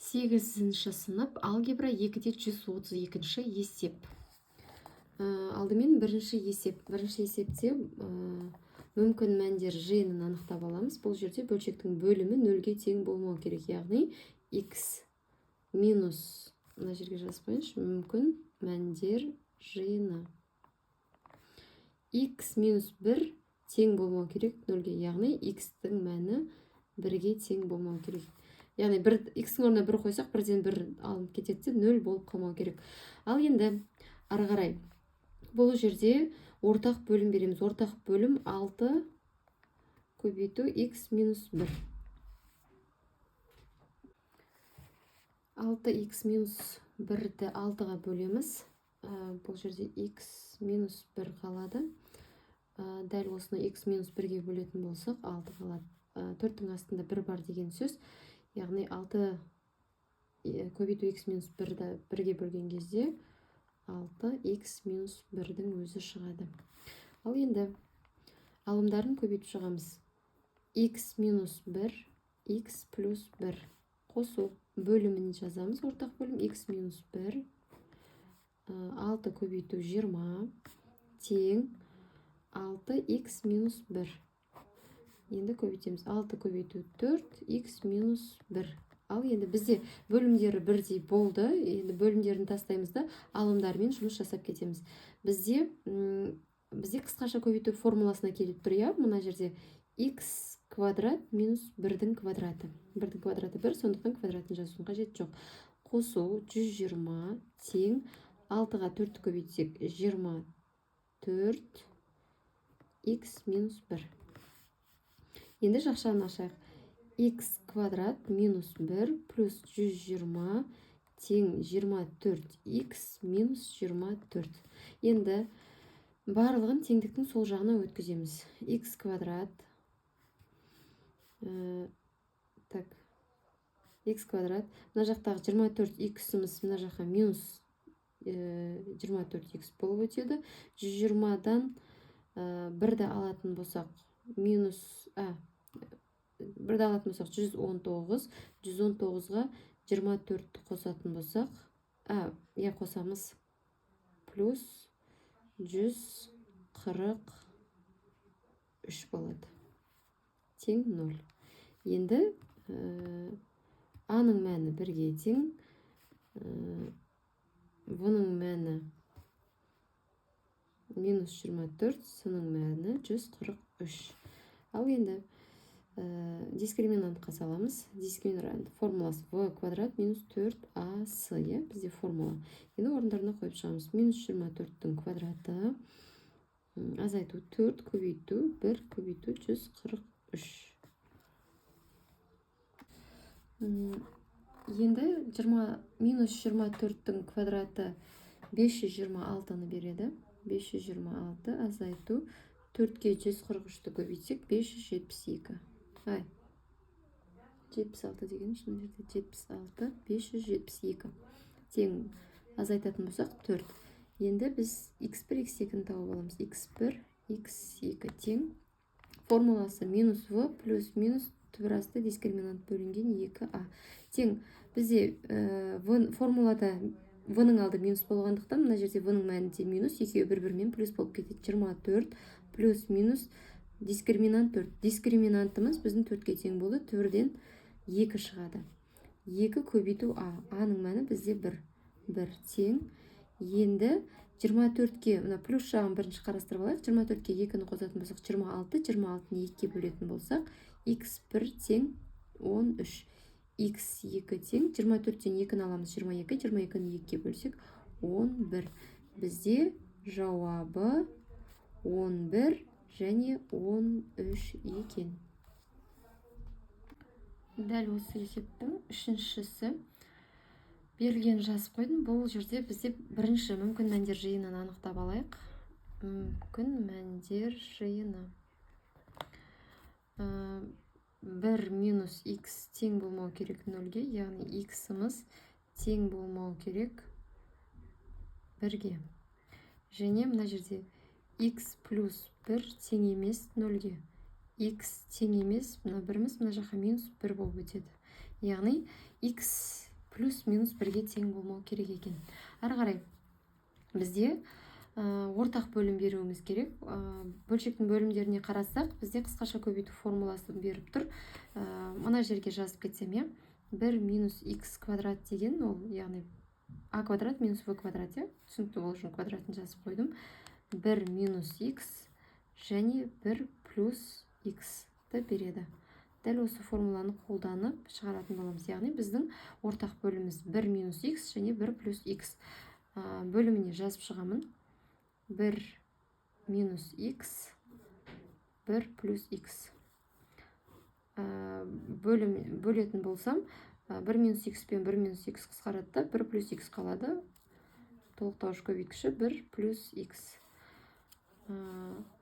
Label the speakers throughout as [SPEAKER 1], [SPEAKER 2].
[SPEAKER 1] Сегізінші сынып, алгебра 2-де 132-ші есеп. Алдымен бірінші есеп. Бірінші есепте мүмкін мәндер жиынын анықтап аламыз. Бұл жерде бөлшектің бөлімі нөлге тең болмау керек. Яғни x минус, мына жерге жазып қояйыншы, мүмкін мәндер жиыны. X минус 1 тең болмау керек нөлге. Яғни x-тің мәні 1-ге тең болмау керек. Яғни бір x-ің орнына 1 қойсақ, бірден 1 алынып кетеді де, 0 болып қалмау керек. Ал енді ары қарай бұл жерде ортақ бөлім береміз. Ортақ бөлім 6 көбейту x минус 1. 6x минус 1-ді 6-ға бөлеміз. Бұл жерде x минус 1 қалады. Дәл осыны x минус 1-ге бөлетін болсақ, 6 қалады. 4-тің астында 1 бар деген сөз. Яғни 6 көбейту x минус 1-ді 1-ге бөлген кезде 6x минус 1-дің өзі шығады. Ал енді алымдарын көбейтіп шығамыз. X минус 1, x плюс 1 қосу бөлімін жазамыз. Ортақ бөлім x минус 1, 6 көбейту 20 тең 6x минус 1. Енді көбейтеміз. 6 көбейту 4, x минус 1. Ал енді бізде бөлімдері бірдей болды. Енді бөлімдерін тастаймыз да, алымдармен жұмыс жасап кетеміз. Бізде қысқаша көбейту формуласына келіп тұр, иә? Мына жерде x квадрат минус 1-дің квадраты. 1-дің квадраты 1, сондықтан квадратын жазудың қажеті жоқ. Қосу 120 тең 6-ға 4-ті көбейтсек 24 x минус 1. Енді жақшаны ашайық. X квадрат минус 1 плюс 120 тең 24x минус 24. Енді барлығын теңдіктің сол жағына өткіземіз. X квадрат, так, x квадрат, мына жақтағы 24x-іміз мына жаққа минус 24x болып өтеді. 120-дан 1-ді алатын болсақ, минус, 1-ді алатын болсақ, 119, 119-ға 24-ті қосатын болсақ, иә, қосамыз, плюс 143 болады. Тең 0. Енді а-ның мәні 1-ге тең, в-ның мәні минус 24, с-ның мәні 143. Ал енді дискриминантқа саламыз. Дискриминант формуласы в квадрат минус 4ac, иә, бізде формула. Енді орындарына қойып шығамыз. Минус 24-тің квадраты азайту 4 көбейту 1 көбейту 143. Енді минус 24-тің квадраты 526-ны береді. 526 азайту 4-ке 143-ті көбейтсек 572. Ай, 76 деген мына жерде 76, 572 тең азайтатын болсақ 4. Енді біз x1, x2-ні тауып аламыз. x1, x2 тең формуласы минус в плюс минус түбір асты дискриминант бөлінген 2а тең. Бізде в формулада в-ның алды минус болғандықтан, мына жерде в-ның мәні де минус, екеуі бір-бірімен плюс болып кетеді. 24 плюс минус дискриминант 4. Дискриминантымыз біздің 4-ке тең болды, түбірден 2 шығады. 2 көбейту а. А-ның мәні бізде 1. 1 тең. Енді 24-ке, мына плюс жағын бірінші қарастырып алайық. 24-ке 2-ні қосатын болсақ 26, 26-ны 2-ге бөлетін болсақ, x1 тең 13. x2 тең 24-тен 2-ні аламыз 22, 22-ні 2-ге бөлсек 11. Бізде жауабы 11 және 13 екен. Дәл осы есептің үшіншісі берілгенін жазып қойдым. Бұл жерде бізде бірінші мүмкін мәндер жиынын анықтап алайық. Мүмкін мәндер жиыны. 1 минус x тең болмау керек нөлге, яғни x-іміз тең болмау керек 1-ге. Және мына жерде x плюс 1 тең емес нөлге. X тең емес, мына біріміз мына жаққа минус 1 болып өтеді. Яғни x Плюс минус бірге тең болмау керек екен. Әрі қарай бізде ортақ бөлім беруіміз керек. Бөлшектің бөлімдеріне қарасақ, бізде қысқаша көбейту формуласын беріп тұр. Мына жерге жазып кетсем, иә, 1 минус х квадрат деген ол, яғни а квадрат минус в квадрат, иә, түсінікті болу үшін квадратын жазып қойдым. 1 минус х және 1 плюс х-ті береді. Дәл осы формуланы қолданып шығаратын боламыз. Яғни біздің ортақ бөліміміз 1 минус х және 1 плюс х. Бөліміне жазып шығамын: 1 минус х, 1 плюс х. Бөлім бөлетін болсам, 1 минус х пен 1 минус х қысқарады да, 1 плюс х қалады. Толықтауыш көбейткіші 1 плюс х.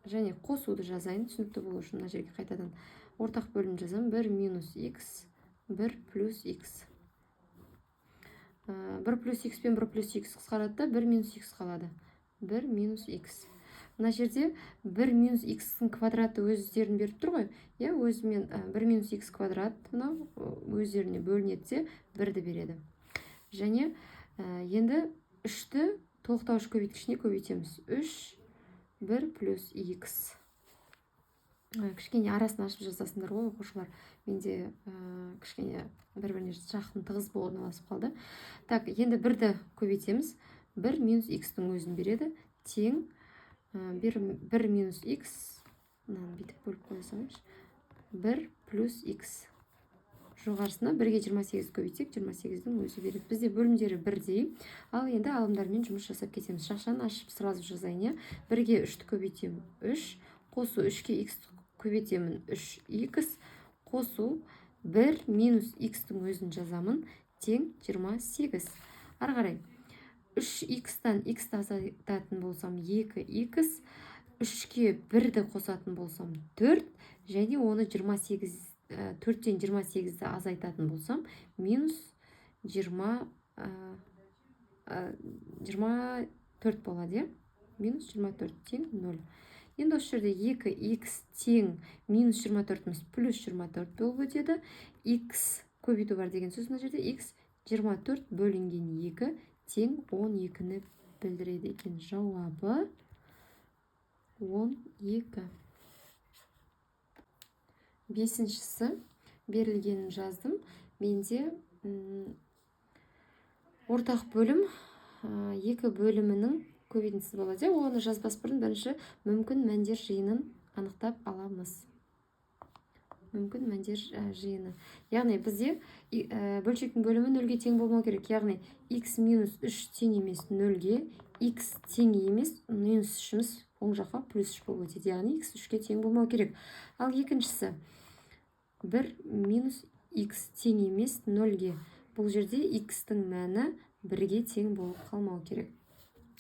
[SPEAKER 1] Және қосуды жазайын түсінікті болу үшін. Мына жерге қайтадан ортақ бөлім жазамын: 1 минус х, 1 плюс х. 1 плюс х пен 1 плюс х қысқарады да, 1 минус х қалады. 1 минус х. Мына жерде 1 минус х-ның квадраты өздерін беріп тұр ғой, иә, өзімен 1 минус х квадрат мынау өздеріне бөлінеді де, бірді береді. Және енді үшті толықтауыш көбейткішіне көбейтеміз: 3 1 плюс х. Кішкене арасын ашып жазасыңдар ғой, оқушылар. Менде кішкене бір біріне жақын, тығыз орналасып қалды. Так, енді бірді көбейтеміз, 1 минус х-тің өзін береді. Тең 1 минус х, мынаны бүйтіп бөліп қоя салайыншы, 1 плюс х. Жоғарысына 1-ге 28 көбейтсек, 28-дің өзі береді. Бізде бөлімдері бірдей. Ал енді алымдармен жұмыс жасап кетеміз. Жақшаны ашып, сразу жазайын, иә. 1-ге 3-ті көбейтемін, 3, қосу 3-ке х көбейтемін, 3 х, қосу 1 минус х-тің өзін жазамын, тең 28. Ары қарай 3 х-тан х-ті азайтатын болсам, 2 х, 3-ке 1-ді қосатын болсам, 4, және оны 28, 4-тен 28-ді азайтатын болсам, минус 24 болады, иә. Минус 24 тең 0. Енді осы жерде 2 х тең минус 24-іміз плюс 24 болып өтеді. Х көбейту бар деген сөз, мына жерде х 24 бөлінген 2 тең 12-ні білдіреді екен. Жауабы 12. Бесіншісі берілгенін жаздым. Менде ортақ бөлім екі бөлімінің көбейтіндісі болады, иә. Оны жазбас бұрын бірінші мүмкін мәндер жиынын анықтап аламыз. Мүмкін мәндер жиыны, яғни бізде бөлшектің бөлімі нөлге тең болмау керек. Яғни x минус 3 тең емес нөлге, x тең емес минус үшіміз оң жаққа плюс 3 болып өтеді. Яғни x 3-ке тең болмау керек. Ал екіншісі 1 минус x тең емес нөлге. Бұл жерде x-тің мәні бірге тең болып қалмау керек.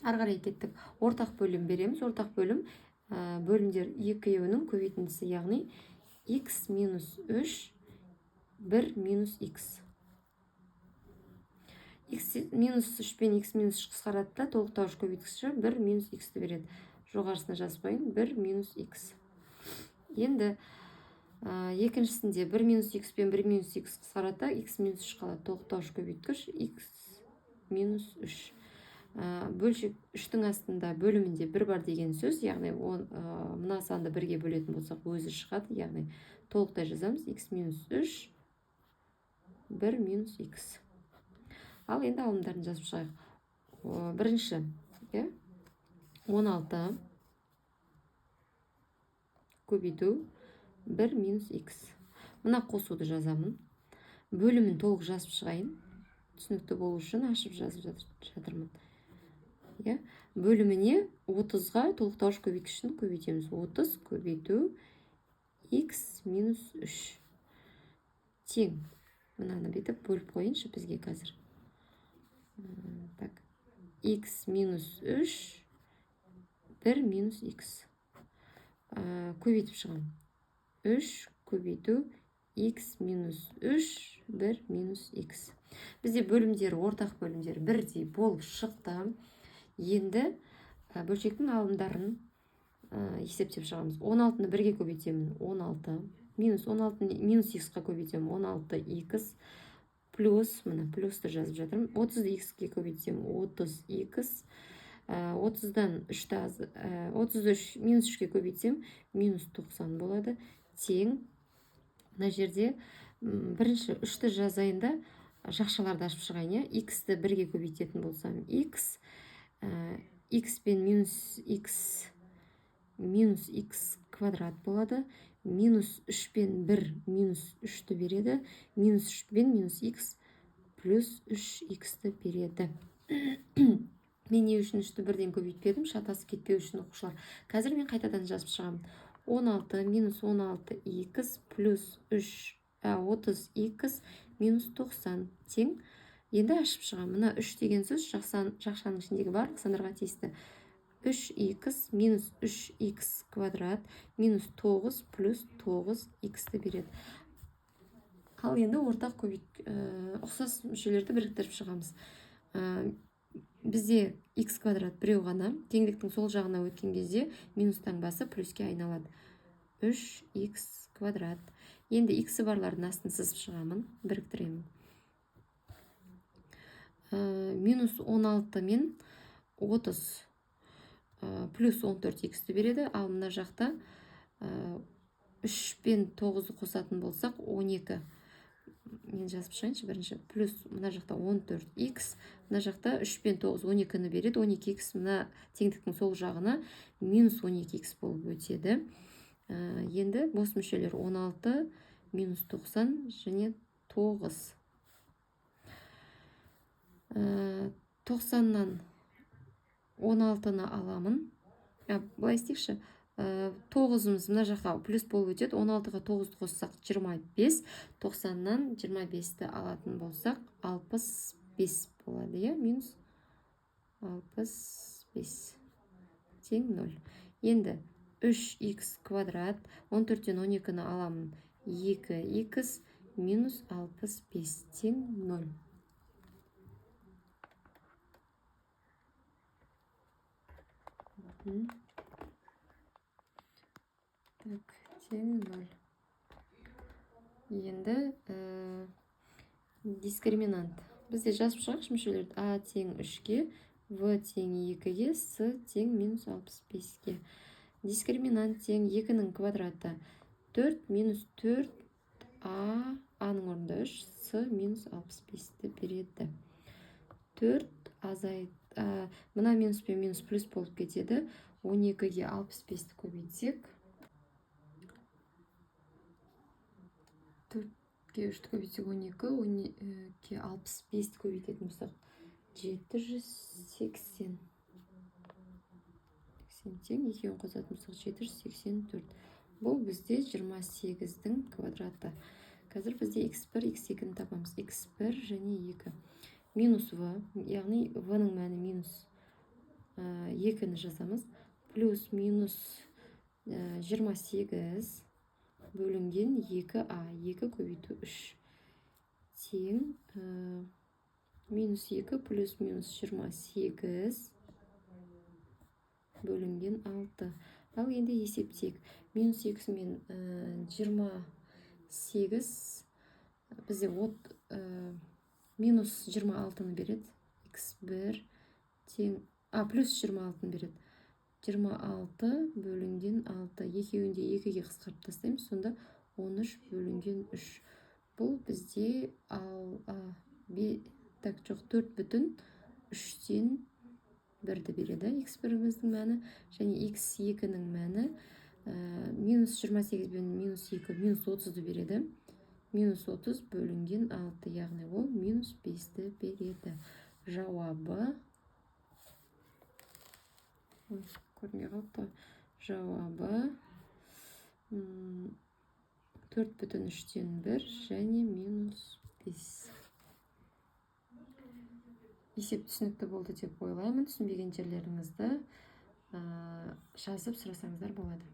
[SPEAKER 1] Ары қарай кеттік. Ортақ бөлім береміз. Ортақ бөлім бөлімдер екеуінің көбейтіндісі, яғни x минус 3, 1 минус x. X минус 3 пен x минус 3 қысқарады да, толықтауыш көбейткіші 1 минус x-ті береді. Жоғарысына жазып қояйын: 1 минус x. Енді екіншісінде 1 минус x пен 1 минус x қысқарады да, x минус 3 қалады. Толықтауыш көбейткіш x минус 3. Бөлшек үштің астында бөлімінде бір бар деген сөз, яғни мына санды бірге бөлетін болсақ, өзі шығады. Яғни толықтай жазамыз: x минус 3, 1 минус x. Ал енді алымдарын жазып шығайық. Бірінші, иә, 16 көбейту 1 минус x. Мына қосуды жазамын. Бөлімін толық жазып шығайын, түсінікті болу үшін ашып жазып жатырмын, иә. Бөліміне 30-ға толықтауыш көбейткішін көбейтеміз: 30 көбейту x минус 3 тең. Мынаны бүйтіп бөліп қояйыншы бізге қазір. Так, x минус 3, 1 минус x. Көбейтіп шығамын: 3 көбейту x минус 3, 1 минус x. Бізде бөлімдері, ортақ бөлімдері бірдей болып шықты. Енді бөлшектің алымдарын есептеп шығамыз. 16-ны бірге көбейтемін, 16, минус 16 минус х-қа көбейтемін, 16 х. Плюс, мына плюсты жазып жатырмын. 30-ды х-ке көбейтсем 30х. 30-дан 3-ті, 33 минус 3-ке көбейтсем минус 90 болады. Тең. Мына жерде бірінші 3-ті жазайын да, жақшаларды ашып шығайын, иә. Х-ті 1-ге көбейтетін болсам х, х пен минус х минус х квадрат болады. Минус 3 пен 1 минус 3-ті береді. Минус 3 пен минус х плюс 3х-ті береді. Мен не үшін 3-ті бірден көбейтпедім? Шатасып кетпеу үшін, оқушылар. Қазір мен қайтадан жазып шығамын. 16 минус 16х плюс 3, 30х минус 90 тең. Енді ашып шығамын. Мына 3 деген сөз жақшаның ішіндегі барлық сандарға тиісті. 3х минус 3х квадрат минус 9 плюс 9х-ті береді. Ал енді ортақ ұқсас мүшелерді біріктіріп шығамыз. Бізде х квадрат біреу ғана. Теңдіктің сол жағына өткен кезде минус таңбасы плюске айналады. 3х квадрат. Енді х-і барлардың астын сызып шығамын, біріктіремін. Минус 16 мен 30 плюс 14х-ті береді. Ал мына жақта 3 пен 9-ды қосатын болсақ 12. Мен жазып шығайыншы бірінші. Плюс мына жақта 14х, мына жақта 3 пен 9 12-ні береді. 12х мына теңдіктің сол жағына минус 12х болып өтеді. Енді бос мүшелер 16 минус 90 және 9. 90-нан 16-ны аламын. Былай істейікші. 9-ымыз мына жаққа плюс болып өтеді. 16-ға 9-ды қоссақ 25. 90-нан 25-ті алатын болсақ 65 болады, иә? Минус 65 тең 0. Енді 3х квадрат 14-тен 12-ні аламын. 2х минус 65 тең 0. Так, тең 0. Енді дискриминант. Бізде жазып шығайықшы мүшелерді. А тең 3-ке, В тең 2-ге, С тең минус 65-ке. Дискриминант тең 2-нің квадраты 4 минус 4 А, А-ның орнында 3, С минус 65-ті береді. 4 азайт, мына минус пен минус плюс болып кетеді. 12-ге 65-ті көбейтсек, 4-ке 3-ті көбейтсек 12, 12-ге 65-ті көбейтетін болсақ 780. 80 тең, екеуін қосатын болсақ 784. Бұл бізде 28-дің квадраты. Қазір бізде х1, х2-ні табамыз. Х1 және 2. Минус в, яғни в-ның мәні минус 2-ні жазамыз. Плюс минус 28 бөлінген 2а, 2 көбейту 3 тең минус 2 плюс минус 28 бөлінген 6. Ал енді есептейік. Минус 2 мен 28 бізде минус 26-ны береді. Х1 тең, плюс 26-ны береді. 26 бөлінген 6. Екеуін де 2-ге қысқартып тастаймыз. Сонда 13 бөлінген 3. Бұл бізде 4 бүтін 3-тен 1-ді береді. Х1-іміздің мәні және Х2-нің мәні минус 28 бен минус 2 минус 30-ды береді. Минус 30 бөлінген 6, яғни ол минус 5-ті береді. Жауабы, көрінбей қалыпты. Жауабы 4 бүтін 3-тен 1 және минус 5. Есеп түсінікті болды деп ойлаймын. Түсінбеген жерлеріңізді жазып сұрасаңыздар болады.